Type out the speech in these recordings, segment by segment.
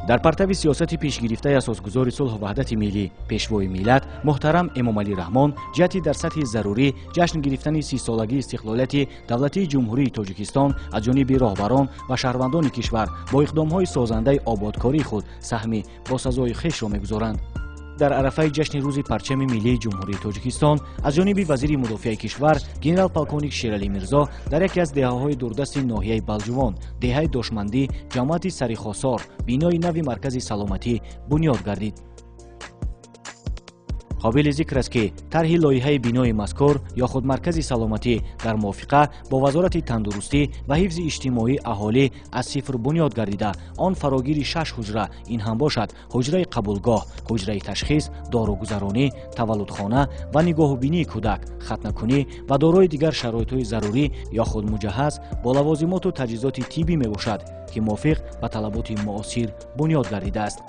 Дар партави сиёсати пешгирифтаи асосгузори сулҳу ваҳдати миллӣ, пешвои миллат муҳтарам Эмомалӣ Раҳмон, ҷиҳати дар сатҳи зарурӣ ҷашн гирифтани 30-солагии истиқлолияти давлатии Ҷумҳурии Тоҷикистон аз ҷониби роҳбарон ва шаҳрвандони кишвар бо иқдомҳои созандаи ободкории худ саҳми босазои хешро мегузоранд. Дар арафаи ҷашни рӯзи парчами миллии Ҷумҳурии Тоҷикистон аз ҷониби вазири мудофиаи кишвар генерал-полковник Шералӣ Мирзо дар яке аз деҳаҳои дурдасти ноҳияи Балҷувон, деҳаи Дошмандӣ, ҷамоати Сарихосор, бинои нави маркази саломатӣ бунёд гардид. Қобили зикр аст, ки тарҳи лоиҳаи бинои мазкур ё худ маркази саломатӣ дар мувофиқа бо Вазорати тандурустӣ ва ҳифзи иҷтимоии аҳолӣ аз сифр бунёд гардида, он фарогири шаш ҳуҷра, ин ҳам бошад ҳуҷраи қабулгоҳ, ҳуҷраи ташхис, доругузаронӣ, таваллудхона ва нигоҳубинии кӯдак, хатнакунӣ ва дорои дигар шароитҳои зарурӣ ё худ муҷаҳҳаз бо лавозимоту таҷҳизоти тиббӣ мебошад, ки мувофиқ ба талаботи муосир бунёд гардидааст.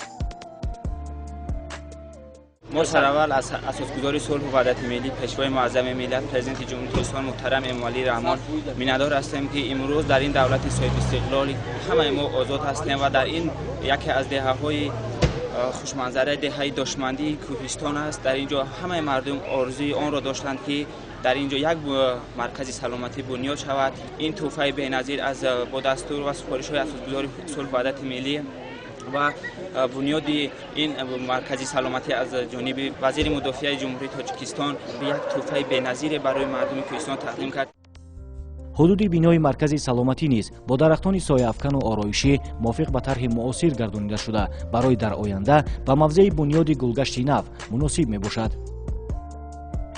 Мо сараввал аз асосгузори сулҳу ваҳдати миллӣ, пешвои муаззами миллат, президенти Ҷумҳурии Тоҷикистон муҳтарам Эмомалӣ Раҳмон миннатдор ҳастем, ки имрӯз дар ин давлати соҳибистиқлоли ҳамаи мо озод ҳастем ва дар ин яке аз деҳаҳои хушманзараи деҳаи Дошмандии кӯҳистон аст. Дар ин ҷо ҳамаи мардум орзуи онро доштанд, ки дар ин ҷо як маркази саломатӣ бунёд шавад. Ин тӯҳфаи беназир аз бо дастур ва супоришҳои асосгузори сулҳу ваҳдати миллӣ ва бунёди ин маркази саломатӣ аз ҷониби вазири мудофиаи Ҷумҳурии Тоҷикистон як тӯҳфаи беназире барои мардуми кӯҳистон тақдим кард. Ҳудуди бинои маркази саломатӣ низ бо дарахтони сояафкану ороишӣ мувофиқ ба тарҳи муосир гардонида шуда, барои дар оянда ба мавзеи бунёди гулгашти нав муносиб мебошад.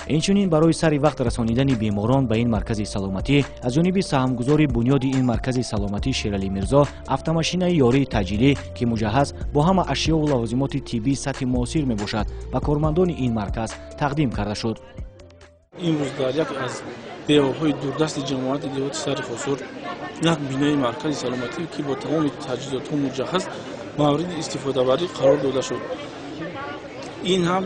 Инчунин барои сари вақт расонидани беморон ба ин маркази саломатӣ аз ҷониби саҳмгузори бунёди ин маркази саломатӣ Шералӣ Мирзо автомашинаи ёрии таъҷилӣ, ки муҷаҳҳаз бо ҳама ашёву лавозимоти тиббии сатҳи муосир мебошад, ба кормандони ин марказ тақдим карда шуд. Имрӯз дар яке аз деҳаҳои дурдасти ҷамоати деҳоти Сари Хосор як бинои маркази саломатӣ, ки бо тамоми таҷҳизотҳо муҷаҳҳаз, мавриди истифодабарӣ қарор дода шуд. Ин ҳам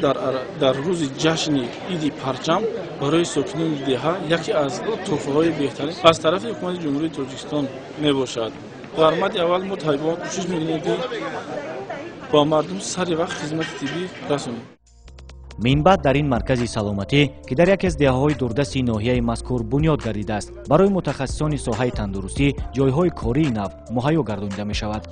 дар рӯзи ҷашни иди парчам барои сокинони деҳа яке аз тӯҳфаҳои беҳтарин аз тарафи ҳукумати Ҷумҳурии Тоҷикистон мебошад. Дар мадди аввал мо табибон кӯшиш мекунем, ки ба мардум сари вақт хизмати тиббӣ расонем. Минбаъд дар ин маркази саломатӣ, ки дар яке аз деҳаҳои дурдасти ноҳияи мазкур бунёд гардидааст, барои мутахассисони соҳаи тандурустӣ ҷойҳои кории нав муҳайё гардонида мешавад.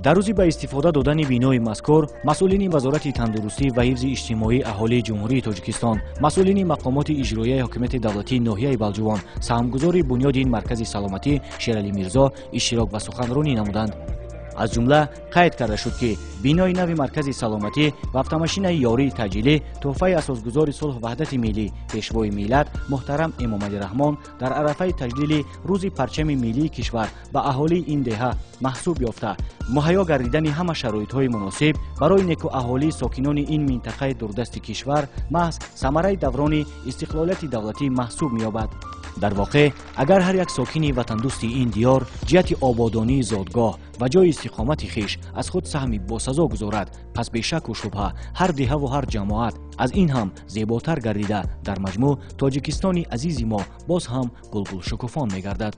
Дар рӯзи ба истифода додани бинои мазкур масъулини Вазорати тандурустӣ ва ҳифзи иҷтимоии аҳолии Ҷумҳурии Тоҷикистон, масъулини мақомоти иҷроияи ҳокимияти давлатии ноҳияи Балҷувон, саҳмгузори бунёди ин маркази саломатӣ Шералӣ Мирзо иштирок ва суханронӣ намуданд. Аз ҷумла қайд карда шуд, ки бинои нави маркази саломатӣ ва автомашинаи ёрии таъҷилӣ тӯҳфаи асосгузори сулҳу ваҳдати миллӣ, пешвои миллат муҳтарам Эмомалӣ Раҳмон дар арафаи таҷлили рӯзи парчами миллии кишвар ба аҳолии ин деҳа маҳсуб ёфта, муҳайё гардидани ҳама шароитҳои муносиб барои некуаҳолии сокинони ин минтақаи дурдасти кишвар маҳз самараи даврони истиқлолияти давлатӣ маҳсуб меёбад. Дар воқеъ, агар ҳар як сокини ватандӯсти ин диёр ҷиҳати ободонии зодгоҳ ва ҷои истиқомати хеш аз худ саҳми босазо гузорад, пас бешаку шубҳа ҳар деҳаву ҳар ҷамоат аз ин ҳам зеботар гардида, дар маҷмӯъ Тоҷикистони азизи мо боз ҳам гулгулшукуфон мегардад.